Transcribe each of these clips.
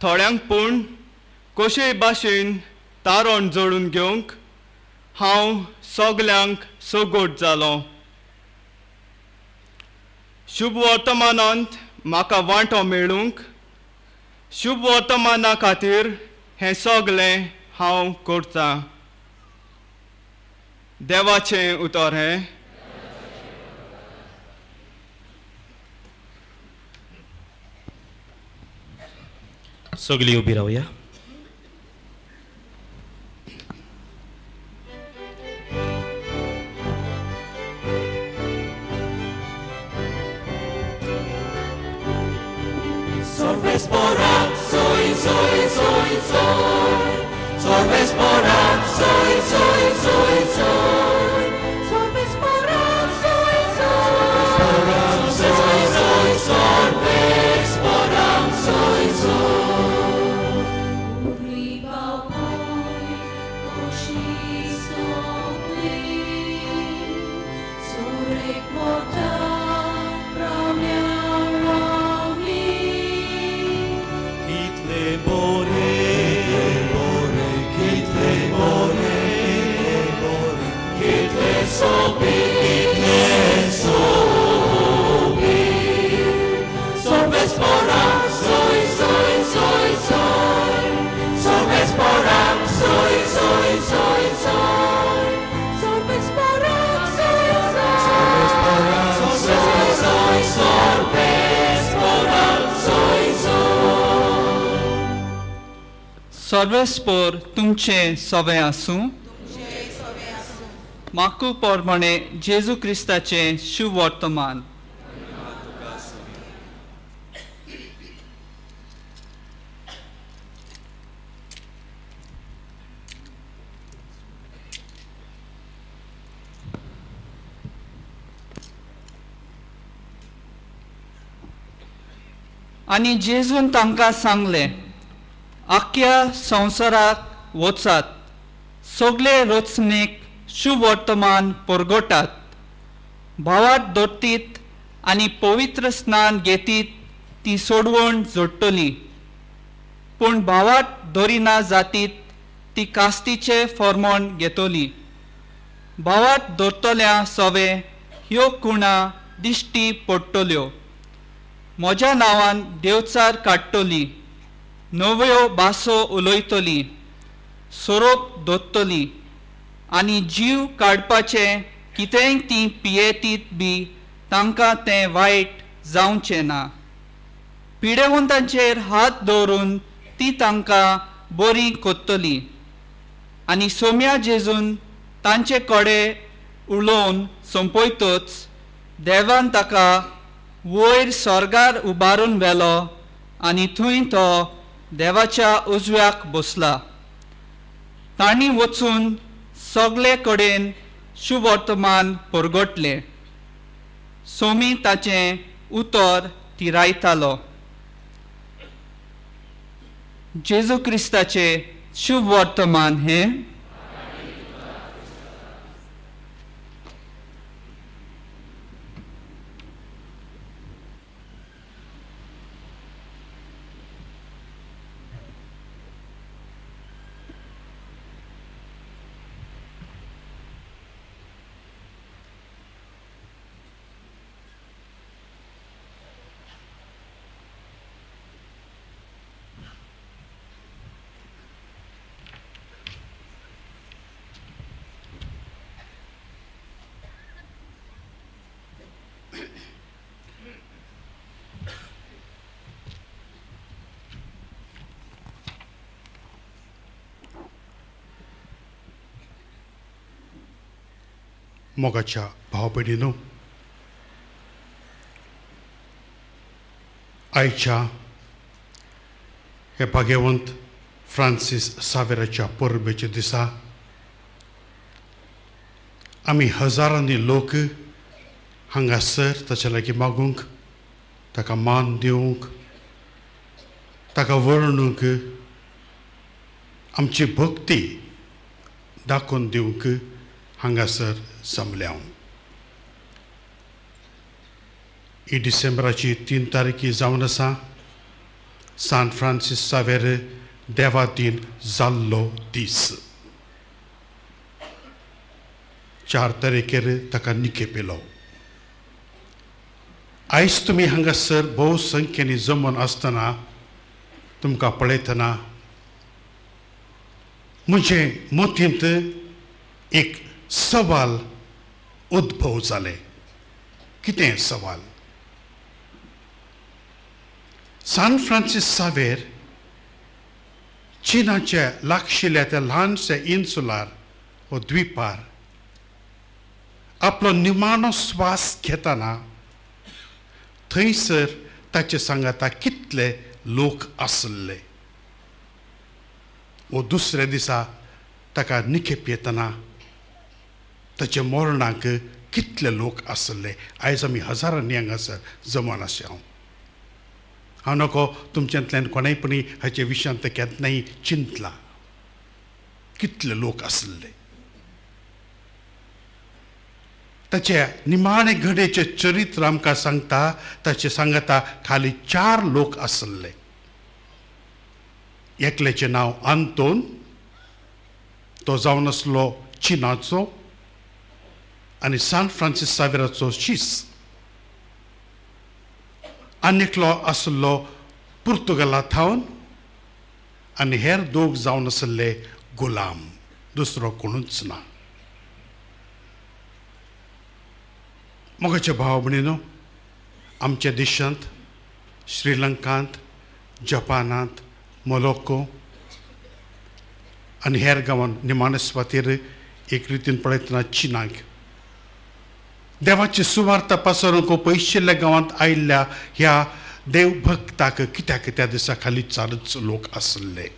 थोड्यांक पूण कशेय भाशेन तारण जोडून घेवंक हांव सगल्यांक सगोट जालो. शुभ वर्तमानांत म्हाका वांटो मेळूंक शुभ वर्तमाना खातीर हें सगळें हांव करतां. देवाचें उतर हें. सगळीं उबी रावया. सर्वेस्पोर तुमचें सवें आसूं. माकू प्रमाणे जेजू क्रिस्ताचें शुभ वर्तमान. आनी जेजून तांकां सांगलें, आख्या संवसाराक वचात, सगळे रचणेक शुभ वर्तमान परगटात, भावात दोडटीत आनी पवित्र स्नान घेतीत ती सोडवण जोडटली, पूण भावात दरिना जातीत ती कास्तीचें फॉर्मोण घेतली. भावात दवरतल्या सवे ह्यो कुणा दिश्टी पडटल्यो, म्हज्या नांवान देवचार काडटली, नव्यो भासो उलयतली, सोरोप दोत्तली आनी जीव काडपाचें कितेंय ती पियेतीत बी तांकां तें वायट जावचें ना. पिडेवंतांचेर हात दवरून ती तांकां बरी कोत्तली. आनी सोम्या जेजून तांचे कडेन उलोवन सोंपयतच देवान ताका वयर स्वर्गार उबारून व्हेलो आनी थंय तो देवाच्या उजव्याक बसला. तांणी वचून सगळे कडेन शुवर्तमान परगटलें. सोमी ताचें उतर तिरायतालो. जेजू क्रिस्ताचें शुभ वर्तमान हें. मोगाच्या भाव भयणीनो, आयच्या हे भाग्यवंत फ्रांसीस सावेराच्या परबेच्या दिसा आमी हजारांनी लोक हांगासर ताच्या लागीं मागूंक, ताका मान दिवंक, ताका वर्णूंक, आमची भक्ती दाखोवन दिवंक हांगासर जमल्या. ही डिसेंबराची 3 तारखी जावन आसा सान फ्रांसीस सावेर देवादीन जाल्लो दीस। 4 तारखेर ताका निकेपिलो। आयज तुमी हांगासर भोव संख्येन जमून आसतना तुमकां पळयतना म्हजे मतींत एक सवाल उद्भव जालें। कितें सवाल? सान फ्रांसीस सावेर चिनाच्या लागशिल्ल्या त्या ल्हानशा इन्सुलार वो द्वीपार आपलो निमाणो श्वास घेतना थंयसर ताचे सांगाता कितले लोक आसले। वो दुसऱ्या दिसा ताका निखेप येतना ताच्या मरणाक कितले लोक आसले। आयज आमी हजारांनी हांगासर जमान आसा। हांव नको तुमच्यांतल्यान कोणायपणी हाचे विशयांत केन्नाय चिंतला कितले लोक आसले। ताच्या निमाणे घडेचें चरित्र आमकां सांगता, ताचे सांगता खाली 4 लोक आसले। एकल्याचें नांव आंतोन, तो जावन आसलो चिनाचो आनी सान फ्रांसीस सावेराचो शीस। आनी एकलो आसलो पुर्तुगाला थावन आनी हेर दोग जावन आसले गुलाम, दुसरो कोणूच ना। मोगाचे भाव भयणीनो, आमच्या देशांत, श्रीलंकांत, जपानांत, मोलोको आनी हेर गांवांत निमाणे सुवातेर एक रितीन पळयतना चिनाक देवाची सुवार्ता पसरूंक पयशिल्ल्या गांवांत आयिल्ल्या ह्या देवभक्ताक कित्याक त्या दिसा खाली 4 लोक आसले।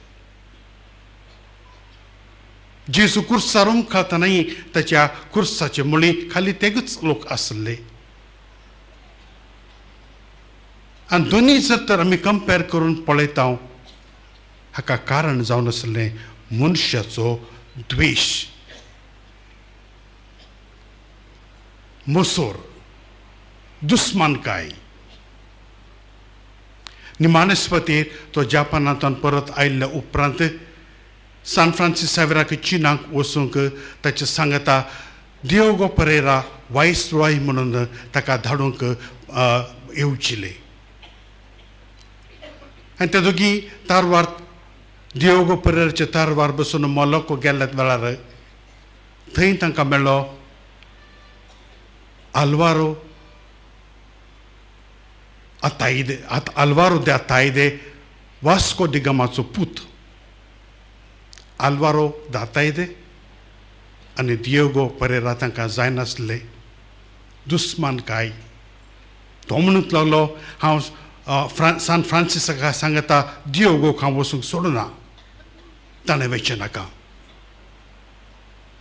जेजू कुर्सार उमखतानाय ताच्या कुर्साचे मुळी खाली तेगूच लोक आसले। आनी दोनूय जर तर आमी कंपेर करून पळयता, हाका कारण जावन आसलें मनशाचो द्वेश, मोसोर, दुस्मानकाय। निमाणे सुवातेर तो जापानांतल्यान परत आयिल्ल्या उपरांत सान फ्रांसीस सावेराक चिनाक वचूंक ताचे सांगता दियोगो परेरा वायसरॉय म्हणून ताका धाडूंक येवचिले। आनी ते दोगी तारवार दियोगो परेराचे तारवार बसून मोलोको गेल्ल्या वेळार थंय तांकां मेळ्ळो आल्वारो आताईदे, आल्वारो दे आताईदे, वास्को दी गामाचो पूत आल्वारो दातायदे आनी दियोगो परेरा तांकां जायनासले दुस्मानकाय। तो म्हणूंक लागलो हांव सान फ्रांसिसाका सांगता दियोगोक हांव वचूंक सोडना, ताणें वचचें नाका।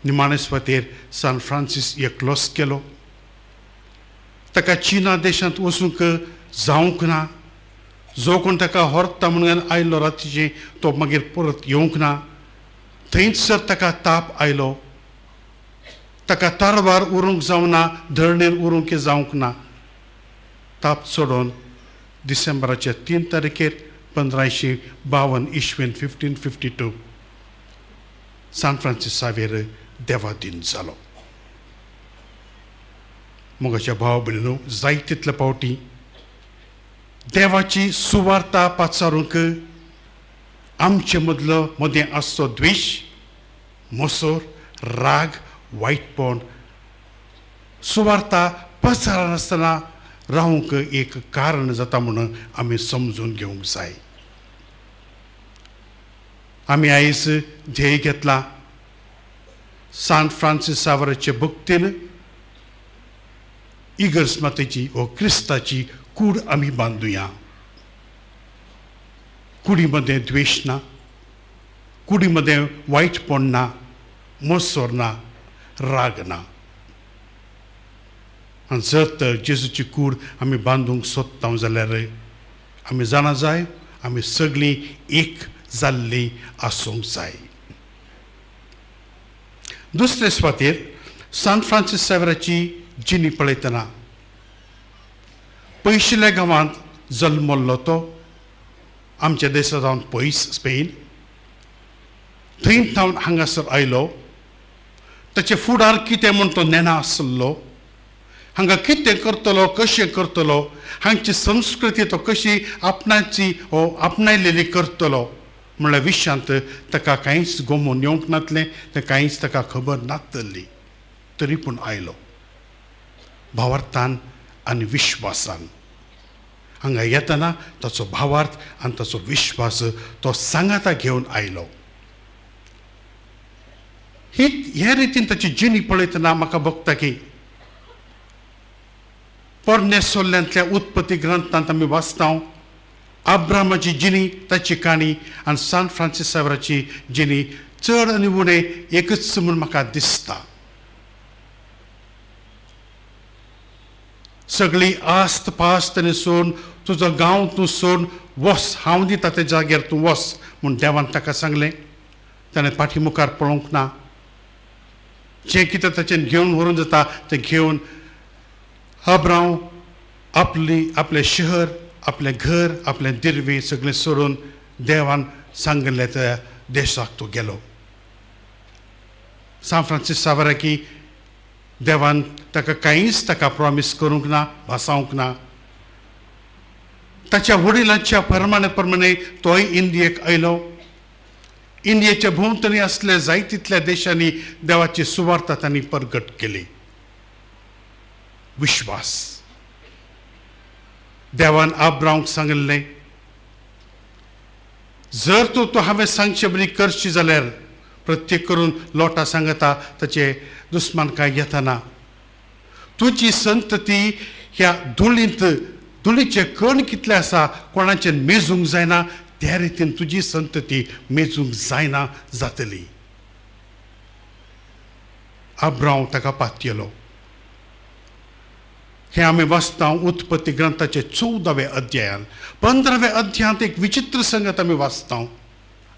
निमाणे सुवातेर सान फ्रांसीस एकलोच केलो। ताका चिना देशांत वचूंक जावंक ना। जो कोण ताका व्हरता म्हणून आयलो रातीचे तो मागीर परत येवंक ना। थंयच सर ताका ताप आयलो, ताका तारवार उरूंक जावना, धरणेर उरूंक जावंक ना। ताप चडोवन डिसेंबराच्या 3 तारखेर 1552 इस्वेन 1552 सान फ्रांसीस सावेर देवादीन जालो। मोगाच्या भाव भयणीनो, जाय तितले फावटी देवाची सुवार्ता पाचारूंक आमचे मदलो मदें आसचो द्वेश, मोसोर, राग, वायटपण सुवार्ता पसरनासतना रावंक एक कारण जाता म्हणून आमी समजून घेवंक जाय। आमी आयज ध्येय घेतला सान फ्रांसीस सावराचे भक्तीन इगर्ज मातेची वो क्रिस्ताची कूड आमी बांदुया। कुडी मदें द्वेश ना, कुडी मदें वायटपण ना, मोसोर ना, राग ना। आनी जर तर जेजूची कूड आमी बांदूंक सोदता जाल्यार आमी जाणा जाय आमी सगळीं एक जाल्लीं आसूंक जाय। दुसरे सुवातेर सान फ्रांसीस सावेराची जिणी पळयतना पयशिल्ल्या गांवांत जल्मल्लो तो आमच्या देशा जावन पयस स्पेन, थंय थावन हांगासर आयलो. ताचे फुडार कितें म्हूण तो नेणा आसलो, हांगा कितें करतलो, कशें करतलो, हांगची संस्कृती तो कशी आपणाची हो आपणायलेली करतलो म्हणल्यार विश्यांत ताका कांयच गोमोवन येवंक नातलें, तें कांयच ताका खबर नातली. तरी पूण आयलो भावार्थान आनी विश्वासान. हांगा येतना ताचो भावार्थ आनी ताचो विश्वास तो सांगाता घेवन आयलो. ही ह्या रितीन ताची जिणी पळयतना म्हाका भोगता की पोरण्या सोल्ल्यांतल्या उत्पत्ती ग्रंथांत आमी वाचता आब्रामाची जिणी, ताची काणी आनी सान फ्रांसीस सावराची जिणी चड आनी उणें एकच म्हूण म्हाका दिसता. सगळी आस्त पास्त आनी सोडून तुजो गांव तूं सोडून वस, हांव दिता त्या जाग्यार तूं वस म्हूण देवान ताका सांगलें. ताणें फाटी मुखार पळोवंक ना, जें कितें ताचें घेवन व्हरून जाता तें घेवन आब्रांव आपली आपलें शहर, आपलें घर, आपलें दिर्वी सगळें सोडून देवान सांगिल्लें त्या देशाक तो गेलो. सान फ्रांसीस सावराकी देवान ताका कांयच ताका प्रॉमीस करूंक ना, भासावंक ना. ताच्या वडिलांच्या परमाणे प्रमाणे तोय इंडियेक आयलो. इंडियेच्या भोंवतणी आसल्या जाय तितल्या देशांनी देवाची सुवार्ता तांणी परगट केली. विश्वास देवान आब्रांवक सांगिल्लें, जर तूं तूं हांवें सांगचे बरी करची जाल्यार प्रत्येक करून लोटा सांगता ताचे दुस्मान काय येतना तुजी संतती ह्या धुळींत, धुळीचे कण कितले आसा कोणाचें मेजूंक जायना, त्या रितीन तुजी संतती मेजूंक जायना जातली. आब्रांव ताका पातयेलो. हें आमी वाचता उत्पत्ती ग्रंथाचे 14व्या अध्यायान. 15व्या अध्यायांत एक विचित्र संगत आमी वाचता.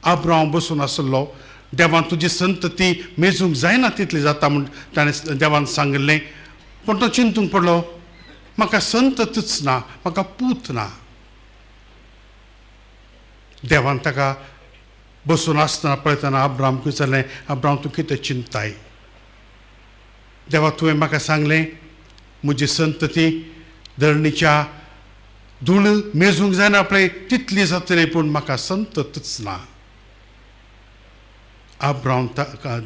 आब्रांव बसून आसलो, देवान तुजी संतती मेजूंक जायना तितली जाता म्हूण ताणें देवान सांगिल्लें. पूण तो चिंतूंक पडलो, म्हाका संततच ना, म्हाका पूत ना. देवान ताका बसून आसतना पळयतना आब्रामक विचारलें, आब्राम तूं कितें चिंताय? देवा तुवें म्हाका सांगलें म्हजी संतती धरणीच्या धूळ मेजूंक जायना पळय तितली जातली, पूण म्हाका संततच ना. आब्राम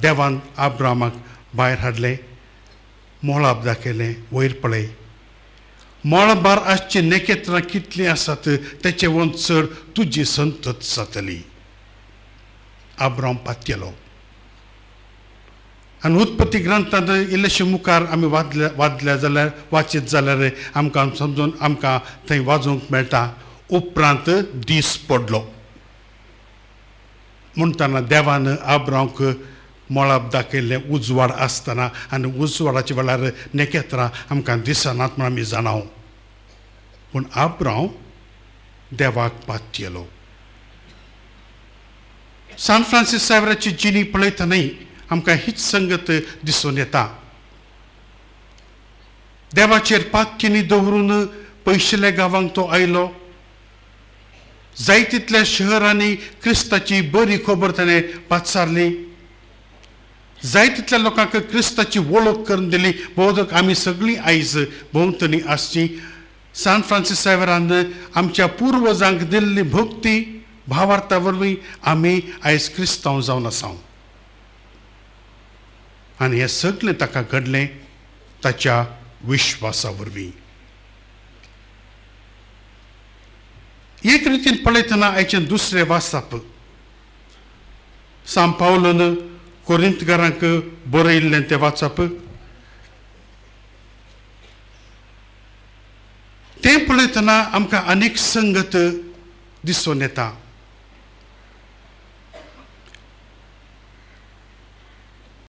देवान आब्रामाक भायर हाडलें, मोळाब दाखयलें, वयर पळय मळबार आसची नखेत्रां कितलीं आसात तेचे वयर चड तुजी संतत जातली. आब्राम पातयेलो. आनी उत्पत्ती ग्रंथांत इल्लेशे मुखार आमी वादल्या जाल्यार, वाचीत जाल्यार आमकां समजून आमकां थंय वाजोवंक मेळटा. उपरांत दीस पडलो म्हणटना देवान आब्रांक मळब दाखयल्लें उजवाड आसतना आनी उजवाडाच्या वेळार नखेत्रां आमकां दिसनात म्हूण आमी जाणाव. पूण आब्रांव देवाक पातयेलो. सान फ्रांसीस सावराची जिणी पळयतनाय आमकां हीच संगत दिसून येता. देवाचेर पातयेनी दवरून पयशिल्ल्या गांवांक तो आयलो. जाय तितल्या शहरांनी क्रिस्ताची बरी खबर ताणें पाचारली. जाय तितल्या लोकांक क्रिस्ताची वळख करून दिली. भोवतेक आमी सगळीं आयज भोंवतणी आसची सान फ्रांसीस सावरान आमच्या पुर्वजांक दिल्ली भक्ती भावार्था वरवीं आमी आयज क्रिस्तांव जावन आसा. आनी हें सगळें ताका घडलें ताच्या विश्वासा वरवीं. एक रितीन पळयतना आयचें दुसरें वाचप सान पावलोन कोरिंतकारांक बरयल्लें तें वाचप, तें पळयतना आमकां अनेक संगत दिसून येता.